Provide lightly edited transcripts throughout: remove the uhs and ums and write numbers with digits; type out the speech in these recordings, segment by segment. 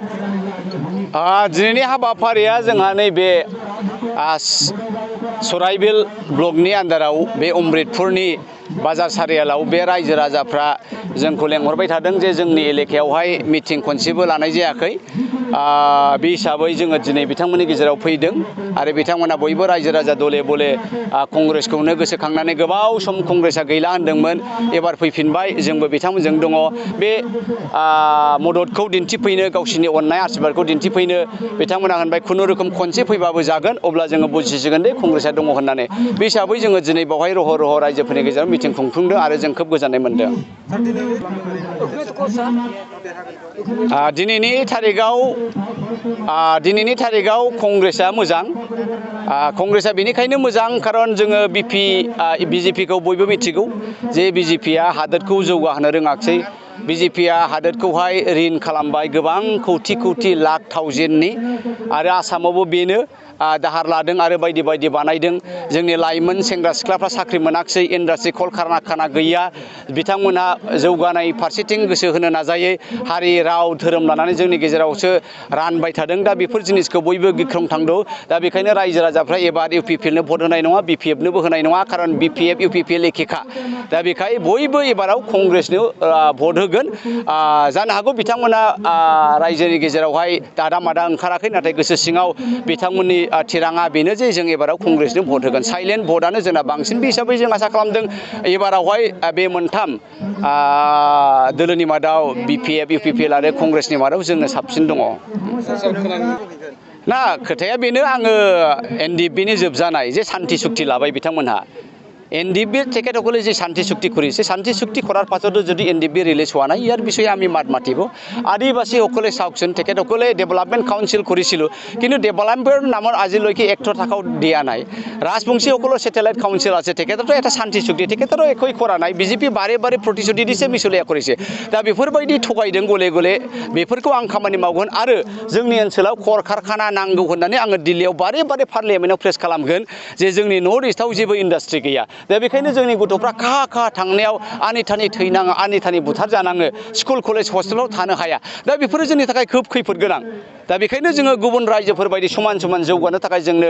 दिनैनि हाबाफारिया जोंहा नैबे सराइबिल ब्लकनि आन्दाराव बे अमृतपुरनि बाजार सारियालाव बे रायजो राजाफ्रा जोंखौ लेंहरबाय थादों जे जोंनि एलेकायावहाय मिटिं खनसेबो लानाय जायाखै बे हिसाबै जोङो दिनै बिथांमोननि गेजेराव फैदों आरो बिथांमोना बयबो रायजो राजा दले बले कंग्रेसखौनो गोसोखांनानै गोबाव सम कंग्रेसआ गैला होनदोंमोन एबार फैफिनबाय जोंबो बिथांमोनजों दङ बे मददखौ दिन्थिफैनो गावसिनि अननाय आशीर्बादखौ दिन्थिफैनो बिथांमोना होनबाय खुनुरुखुम खनसे फैबाबो जागोन अब्ला जोङो बुजिसिगोन दे कंग्रेसआ दङ होननानै बे हिसाबै जोङो दिनै बावहाय रह' रह' रायजोफोरनि गेजेराव मिटिं खुंफुंदों आरो जों खोब गोजोननाय मोनदों दिनैनि थारिखआव कंग्रेसआ मोजां कंग्रेसआ बेनिखायनो मोजां खारन जोङो बिजेपिखौ बयबो मिथिगौ जे बिजेपिया हादोरखौ जौगाहोनो रोङाखसै बिजेपिया हादोरखौहाय रिन खालामबाय गोबां कौटि कौटि लाख थावजेननि आरो आसामावबो बेनो दाहार लादों आरो बायदि बायदि बानायदों जोंनि लाइमोन सेंग्रा सिख्लाफ्रा साख्रि मोनाखसै इन्डास्ट्रि कलकारखाना गैया बिथांमोनहा जौगानाय फारसेथिं गोसो होनो नाजायै हारि राव धोरोम लानानै जोंनि गेजेरावसो रानबाय थादों दा बेफोर जिनिसखौ बयबो गिख्रंथांदों दा बेखायनो रायजो राजाफ्रा एबार इउपिपिएलनो भट होनाय नङा बिपिएफनोबो होनाय नङा खारन बिपिएफ इउपिपिएल एखेखा दा बेखाय बयबो एबाराव कंग्रेसनो भट होगोन जानो हागौ बिथांमोना रायजोनि गेजेरावहाय दादा मादा ओंखाराखै नाथाय गोसो सिङाव बिथांमोननि थिराङा बेनो जे जों एबाराव कंग्रेसनो भट होगोन साइलेन्ट भटआनो जोंना बांसिन बे हिसाबै जों आसा खालामदों एबारावहाय बे मोनथाम दोलोनि मादाव बिपिएफ इउपिपिएल आरो कंग्रेसनि मादाव जोंनो साबसिन दङ ना खोथाया बेनो आङो एनडिएफबिनि जोबजानाय যে শান্তি চুক্তি লাবাই বিथांमोनहा এনডিএফবি তেখেতসকলে যে শান্তি চুক্তি কৰিছে শান্তি চুক্তি কৰাৰ পাছতো যদি এনডিএফবি ৰিলিজ হোৱা নাই ইয়াৰ বিষয়ে আমি মাত মাতিব আদিবাসীসকলে চাওকচোন তেখেতসকলে ডেভেলপমেণ্ট কাউন্সিল কৰিছিল কিন্তু ডেভেলপমেণ্টৰ নামৰ আজিলৈকে এক টকাও দিয়া নাই ৰাজবংশীসকলৰ ছেটেলাইট কাউন্সিল আছে তেখেততো এটা শান্তি চুক্তি তেখেতৰো একোই কৰা নাই বিজেপি বাৰে বাৰে প্ৰতিশ্ৰুতি দিছে মিছলীয়া কৰিছে दा बेफोरबायदि थगायदों गले गले बेफोरखौ आं खामानि मावगोन आरो जोंनि ओनसोलाव कलकारखाना नांगौ होननानै आङो दिल्लीयाव बारे बारे पार्लियामेन्टआव प्रेस खालामगोन जे जोंनि नर्थ इस्टआव जेबो इन्डास्ट्रि गैया दा बेखायनो जोंनि गथ'फ्रा खाहा खाहा थांनायाव आनिथानि थैनाङो आनिथानि बुथारजानाङो स्कुल कलेज हस्टेलाव थानो हाया दा बेफोरो जोंनि थाखाय खोब खैफोद गोनां दा बेखायनो जोङो गुबुन रायजोफोरबायदि समान समान जौगानो थाखाय जोंनो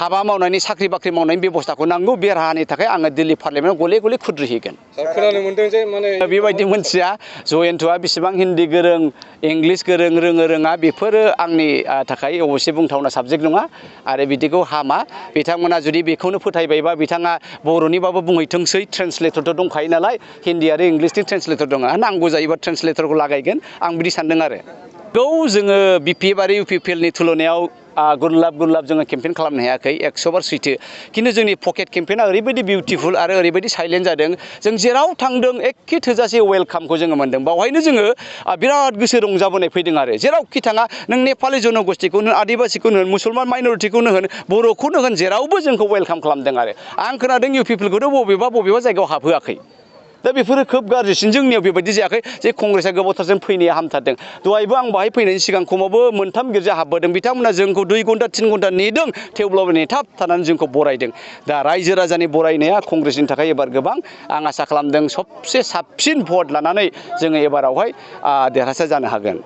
हाबा मावनायनि साख्रि बाख्रि मावनायनि बेबस्थाखौ नांगौ बे राहानि थाखाय आङो दिल्ली पार्लियामेन्टआव गले गले खुद्रिहैगोन खोनानो मोनदों जे माने बेबायदि मोनथिया जयन्तआ बेसेबां हिन्दी गोरों इंलिश गोरों रोङा बेफोरो आंनि थाखाय अबयसे बुंथावना साबजेक्ट नङा आरो बिदिखौ हामा बिथांमोना जुदि बेखौनो फोथायबायबा बिथाङा बर'निबाबो बुंहैथोंसै ट्रेन्सलेटरथ' दंखायो नालाय हिन्दी आरो इंलिशनि ट्रेन्सलेटर दङ नांगौ जायोबा ट्रेन्सलेटरखौ लागायगोन आं बिदि सानदों आरो जोङो बिपिएफ आरो इउपिपिएलनि तुलनायाव गुरलाब जोङो केम्पेइन खालामनो हायाखै 100 सैथो किन्तु जोंनि पकेट केम्पेइना ओरैबायदि बिउटिफुल आरो ओरैबायदि साइलेन्ट जादों जों जेराव थांदों एखे थोजासे वेलकामखौ जोङो मोनदों बावहायनो जोङो बिराद गोसो रंजाबोनाय फैदों आरो जेरावखि थाङा नों नेपालि जनगोष्ठीखौनो होन आदिबासिखौनो होन मुसलमान माइनरिटिखौनो होन बर'खौनो होन जेरावबो जोंखौ वेलकाम खालामदों आरो आं खोनादों इउपिपिएलखौथ' बबेबा जायगायाव हाबहोआखै दा बेफोरो खोब गाज्रिसिन जोंनियाव बेबायदि जायाखै जे कंग्रेसआ गोबावथारजों फैनाया हामथारदों दहायबो आं बाहाय फैनायनि सिगां खमावबो मोनथाम गिर्जा हाबबोदों बिथांमोना जोंखौ 2 घन्टा 3 घन्टा नेदों थेवब्लाबो नेथाबथानानै जोंखौ बरायदों दा रायजो राजानि बरायनाया कंग्रेसनि थाखाय एबार गोबां आं आसा खालामदों सबसे साबसिन भट लानानै जोङो एबारावहाय देरहासार जानो हागोन